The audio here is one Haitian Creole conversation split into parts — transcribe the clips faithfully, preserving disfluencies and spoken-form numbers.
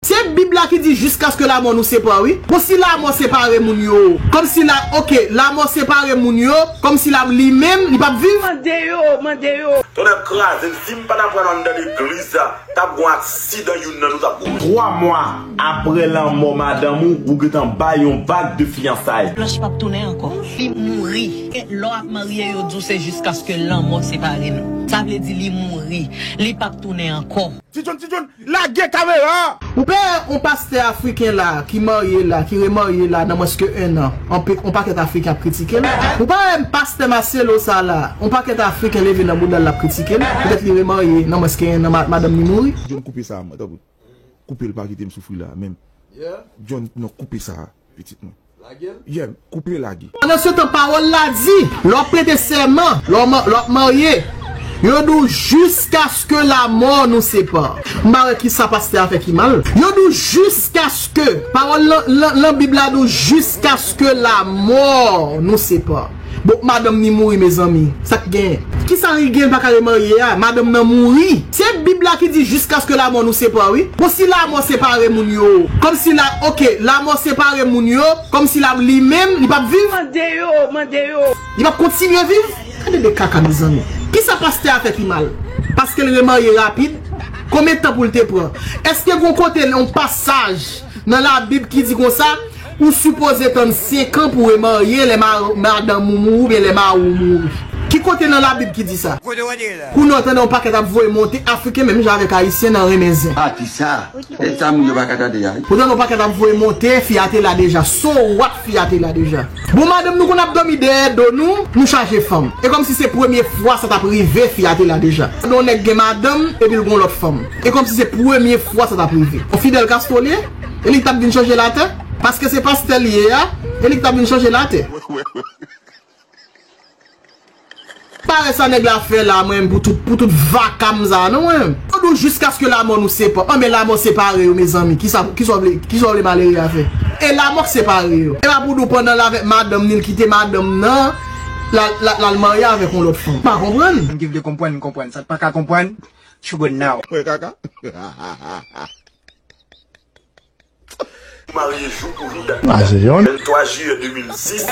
Se Bib la ki di jiskaske lamò nou separe, wi. Bon, si lamò separe moun yo, kòmsi la, oke, lamò separe moun yo, kòmsi la, li menm, li p ap viv? Mande yo, mande yo. Tonnè kraze m, si m pa t ap pran anndan legliz la, t ap gon aksidan, youn nan nou t ap mouri. Twa mwa apre lanmò madanm ou, ou gentan bay yon bag de fiyansay. Blanch p ap tounen ankò. Li mouri. E lè w ap marye, yo di w se jiskaske lanmò separe nou. Sa vle di li mouri. Li p ap tounen ankò. Ti John, Ti John, lage kamera a! Ou pa wè yon pastè afriken la, ki marye la, ki remarye la nan mwens ke en an, yon pe- yon pakèt afriken ap kritike l? Ou pa wè pastè Marcelo sa la, yon pakèt afriken leve nan bouda l, l ap kritike l? Poutèt li remarye nan mwens ke en an, ma- madanm li mouri. John, koupe sa, mwen, tanpri. Koupe l, pa kite m soufri la, menm. John, non, koupe sa, pitit mwen. Lage l? Yeah, koupe, lage. Pandan se tan, pawòl la di, lè w ap prete sèman, lè w ma- lè w ap marye, yo di w jiskaske lamò nou separe. M pa wè kisa pastè a fè ki mal. Yo di w jiskaske, pawòl lan, lan, lan Bib la di w jiskaske lamò nou separe. Bon, madanm ni mouri, mezanmi. Sa k genyen? Kisa li gen, pa ka remarye a? Madanm nan mouri. Se Bib la ki di jiskaske lamò nou separe, wi. Bon, si lamò separe moun yo, kòmsi la, oke, lamò separe moun yo, kòmsi la, li menm, li p ap viv? Mande yo, mande yo. Li p ap kontinye viv? Gade de kaka, mezanmi. Kisa pastè a fè ki mal? Paske l remarye rapid? Konbyen tan pou l te pran? Èske gon kote, yon pasaj nan Labib ki di konsa, ou sipoze tann senk an pou remarye lè ma- madanm ou mouri oubyen lè mari w mouri? Ki kote nan Labib ki di sa? Kote w ande la? Kounye a w tande yon pakèt ap voye monte, afriken menm jan avèk ayisyen nan renmen zen. Pati sa, e sa moun yo pa ka tande a, wi. Ou tande yon pakèt ap voye monte, fi a te la deja. So what, fi a te la deja. Bon, madanm nou konn ap dòmi dèyè do nou, nou chaje fanm. E kòmsi se premye fwa sa t ap rive, fi a te la deja. Yon nèg gen madanm, epi l gon lòt fanm. E kòmsi se premye fwa sa t ap rive. Yon Fidel Castro li ye? E li k t ap vin chanje latè? Paske se pastè li ye a, e li k t ap vin chanje latè. Parèt sa nèg la fè la, mwen, pou tout, pou tout vakam sa, non, mwen. Yo di w jiskaske lamò nou separe. An, men lamò separe yo, mezanmi. Kisa, kisa w vle, kisa w vle malere a fè? E lamò k separe yo. E pa pou di w pandan l avèk madanm ni, l kite madanm nan, l al, l al, l al marye avèk yon lòt fanm. M pa konprann. Moun ki vle konprann, konprann. Sa k pa ka konprann, Sugar now. Mwen kaka. Marye jou pou jou dat li a. Ventwa jiyè de mil sis,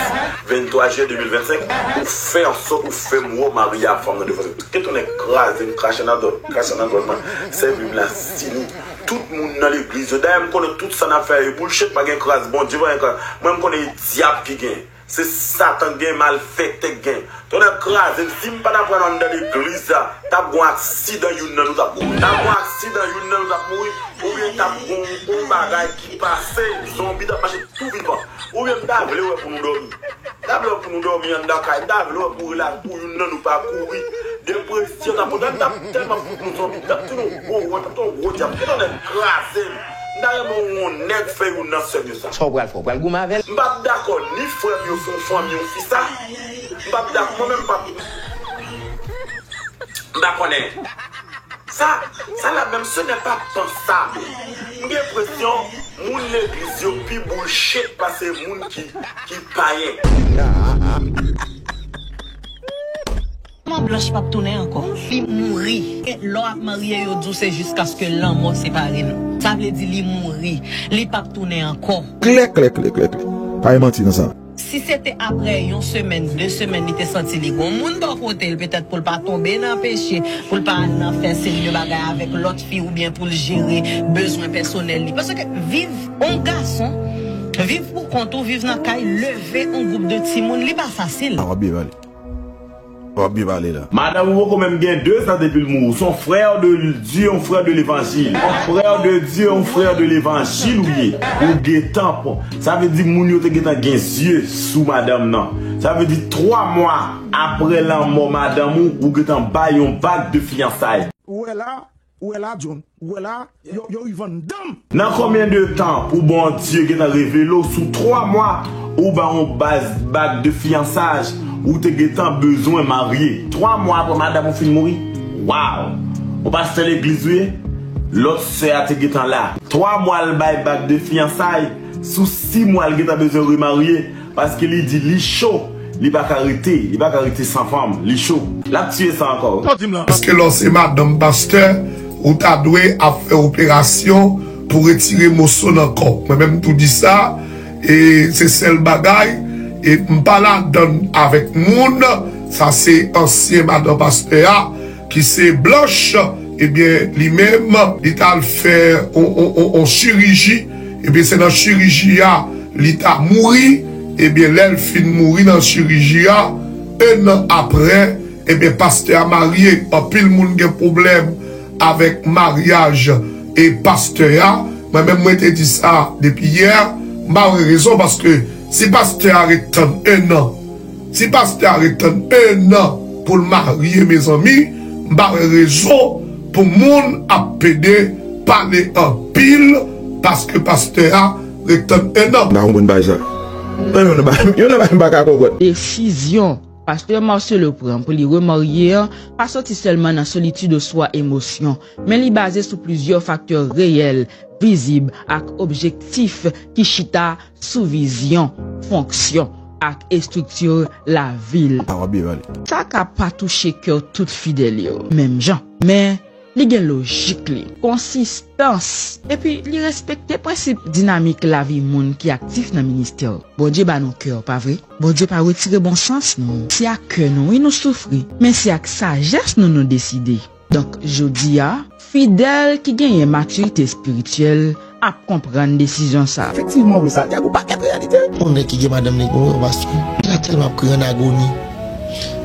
ventwa jiyè de mil vennsenk, ou fè ansòt ou fè m wè w marye ak fanm nan devan zye m. Ke tonnè kraze m, krache nan dòt, krache nan gòj mwen. Sèvi m la, sini. Tout moun nan legliz yo. Dayè, m konnen tout sa n ap fè a e bullshit, pa gen kras Bondye, pa gen kras. Mwen, m konnen e dyab ki gen. Se Satan k gen, malfektè k gen. Tonnè kraze m, si m pa t ap pran anndan legliz la, t ap gon aksidan, youn nan nou t ap mouri. T ap gon aksidan, youn nan nou t ap mouri, oubyen t ap gon yon bagay ki pase, zonbi t ap mache tou vivan. Oubyen m ta vle wè pou nou dòmi. M ta vle wè pou nou dòmi anndan kay, m ta vle wè pou rela-, pou youn nan nou pa kouri. Depresyon t ap pran, t ap tèlman fout nou zonbi, t ap tounen yon gwo won, t ap tounen yon gwo dyab. Ke tonnè kraze m. M ta renmen wè yon nèg fè youn nan sè m yo sa. Sa w pral fè? W pral goumen avè l? M p ap dakò ni frè m yo fè yon fanmi yon fi sa. M p ap dakò, mwen menm m p ap. M pa konnen. Sa, sa la menm, ce n'est pas pensable. M gen enpresyon moun legliz yo pi bullshit pase moun ki, ki payen. Manman Blanch p ap tounen ankò. Li mouri. E lè w ap marye, yo di w se jiskaske lanmò separe nou. Sa vle di li mouri. Li p ap tounen ankò. Klè, klè, klè, klè, klè. Pa gen manti nan sa. Si se te apre yon semèn, de semèn, li te santi li gon moun bò kote l, petèt pou l pa tonbe nan peche, pou l pa al nan fè serye bagay avèk lòt fi oubyen pou l jere bezwen pèsonèl li. Paske viv, yon gason, viv pou kont ou, viv nan kay, leve yon gwoup de timoun, li pa fasil. Ah, w ap byen pale. W ap byen pale la. Madanm ou poko menm gen de zan depi l mouri. Se yon frè de Dye, yon frè de levanjil. Yon frè de Dye, yon frè de levanjil ou ye. Ou gentan pon. Sa vle di moun yo te gentan gen zye sou madanm nan. Sa vle di twa mwa apre lanmò madanm ou, ou gentan bay yon bag de fiyansay. Ou wè la, ou wè la, John. Ou wè la, yo, yo rive anndan m. Nan konbyen de tan pou Bondye gentan revele w sou twa mwa ou ba yon baz bag de fiyansaj ou te gentan bezwen marye? Twa mwa apre madanm ou fin mouri? Waw! Yon pastè legliz ou ye? Lòt sè a te gentan la. Twa mwa l bay bag de fiyansay, sou sis mwa l gentan bezwen remarye. Paske li di li cho, li pa ka rete, li pa ka rete san fanm, li cho. L ap tiye sa ankò, wi. Sa w di m lan? Paske lè w se madanm pastè, ou ta dwe ap fè operasyon, pou retire moso nan kò. Mwen menm m tou di sa, e se sèl bagay, e m pa ladann avèk moun, sa se ansyen madan pastè a, ki se Blanch, ebyen, li menm, li t al fè on, on, on, on chiriji, ebyen, se nan chiriji a, li ta mouri, ebyen, lè l fin mouri nan chiriji a, en an apre, ebyen, pastè a marye. Anpil moun gen pwoblèm avèk maryaj e pastè a. Mwen menm, mwen te di sa depi yè, m pa wè rezon, paske si pastè a ret tann en an, si pastè a ret tann en an pou l marye, mezanmi, m pa wè rezon pou moun ap pede pale anpil paske pastè a ret tann en an. M pa konprann bagay sa. Mwen menm, yon nan bagay, yon nan bagay m pa ka konprann. Desizyon pastè Marcelo pran pou li remarye an pa soti sèlman nan solitid oswa emosyon, men li baze sou plizyè faktè reyèl, vizib ak objektif ki chita sou vizyon, fonksyon, ak estrikti lavi l. A w ap byen pale. Sa ka pa touche kè tout fidèl yo menm jan, men li gen lojik li, konsistans, epi li respekte prensip dinamik lavi moun ki aktif nan ministè. Bondye ba nou kè, pa vre? Bondye pa retire bon sans nou. Se ak kè nou, wi, nou soufri, men se ak sajès nou, nou deside. Donk, jodi a, fidèl ki genyen matirite espirityèl ap konprann desizyon sa a. Efektivman, wi, Santiago, pakèt reyalite. Yon nèg ki gen madanm li, wi, pastè. Li la tèlman ap kriye an agoni.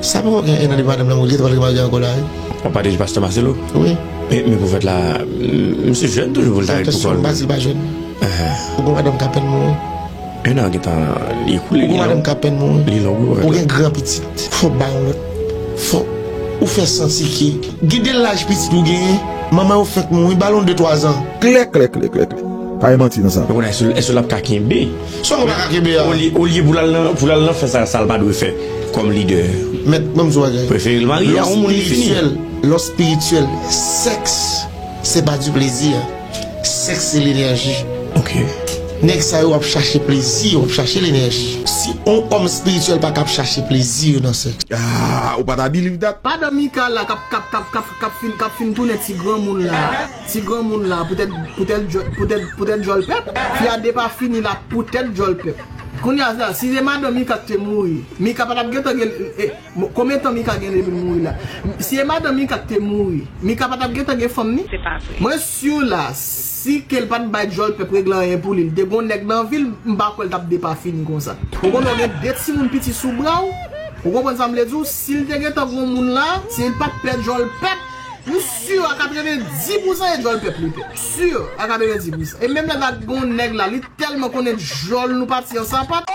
Sa poko gen en an depi madanm nan mouri, li gentan pral remarye ankò la, wi. W ap pale de pastè Marcelo? Wi. Men, men pwofèt la, m, misye jèn toujou pou l ta ret pou kò l. Atensyon, m pa di l pa jèn. Ou gen madanm k apèn mouri. En an gentan ekoule, li long. Ou gen madanm k apèn mouri. Li long, wi, pwofèt la. Ou gen gran pitit. Fò w ba yon lòt. Fò ou fè santi ke gen de laj pitit ou genyen, manman yo fenk mouri, ba l yon de twa zan. Klè, klè, klè, klè, klè. Pa gen manti nan sa. Ou konnen, èske, èske l ap ka kenbe? Sa w pa ka kenbe a? Olye, olye pou l al nan, pou l al nan fè sa, sa l pa dwe fè kòm lidè. Mèt, ban m di w bagay. Prefere l marye a yon moun, li fini. Lè w spirityèl, lè w spirityèl, sèks, se pa di plezi. Sèks se lenèji. Ok. Nèg sa yo ap chache plezi, yo ap chache lenèji. Si on òm spirityèl pa ka ap chache plezi yo nan sèks. Ah, ou pa ta believe that? Madan Mika la k ap, k ap, k ap, k ap, k ap fin, k ap fin tounen ti granmoun la. Ti granmoun la, poutèt, poutèt djòl, poutèt, poutèt djòl pèp. Fi a depafini la, poutèt djòl pèp. Kounye a la, si se madan Mika k te mouri, Mika pa t ap gentan gen, e, Bon, konbyen tan Mika gen depi l mouri la? Si e madan Mika k te mouri, Mika pa t ap gentan gen fanm ni? Se pa vre. Mwen si la, si ke l pa t bay djòl pèp regle anyen pou li, li te gon nèg nan vi l, m pa kwè l t ap depafini konsa. Ou konnen w gen de timoun piti sou bra w, ou konprann sa m vle di w? Si l te gentan gon moun la, si l pa t pè djòl pèp, m si a katrevenndis pousan e djòl pèp li pè. Si a katrevenndis pousan. E menm lè l ak gon nèg la, li tèlman konnen djòl nou pati an sapat.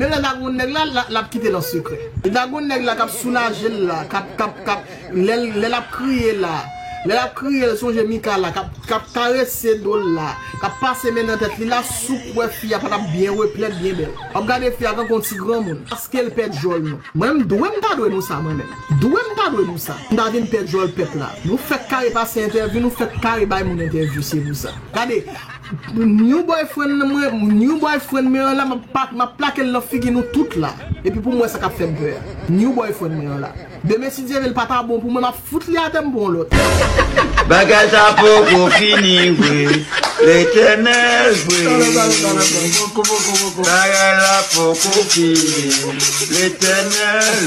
Menm lè l ta gon nèg la, l ap kite l an sekrè. Li ta gon nèg la k ap soulaje l la, k ap, k ap, k ap, lè l, lè l ap kriye la, lè l ap kriye l sonje Mika la, k ap, k ap karese do l la, k ap pase men nan tèt li la, si w kwè fi a pa t ap byen replèt, byen bèl. W ap gade fi a tankou yon ti granmoun, paske l pè djòl nou. Mwen menm, dwe m ta dwe nou sa, mwen menm. Dwe m ta dwe nou sa. M ta vin pè djòl pèp la. Nou fèk kare pase entèvyou, nou fèk kare bay moun entèvyou, se pou sa. Gade, New boyfriend mwen, new boyfriend mwen an la, m ap pa, m ap plake l nan figi nou tout la. Epi pou m wè sa k ap fè m pè a. New boyfriend mwen an la. Demen si Dye vle l pa ta bon pou mwen, m ap fout li atè m pran yon lòt. Bagay sa poko fini vre. Letènèl vre. Bagay la poko fini. Letènèl.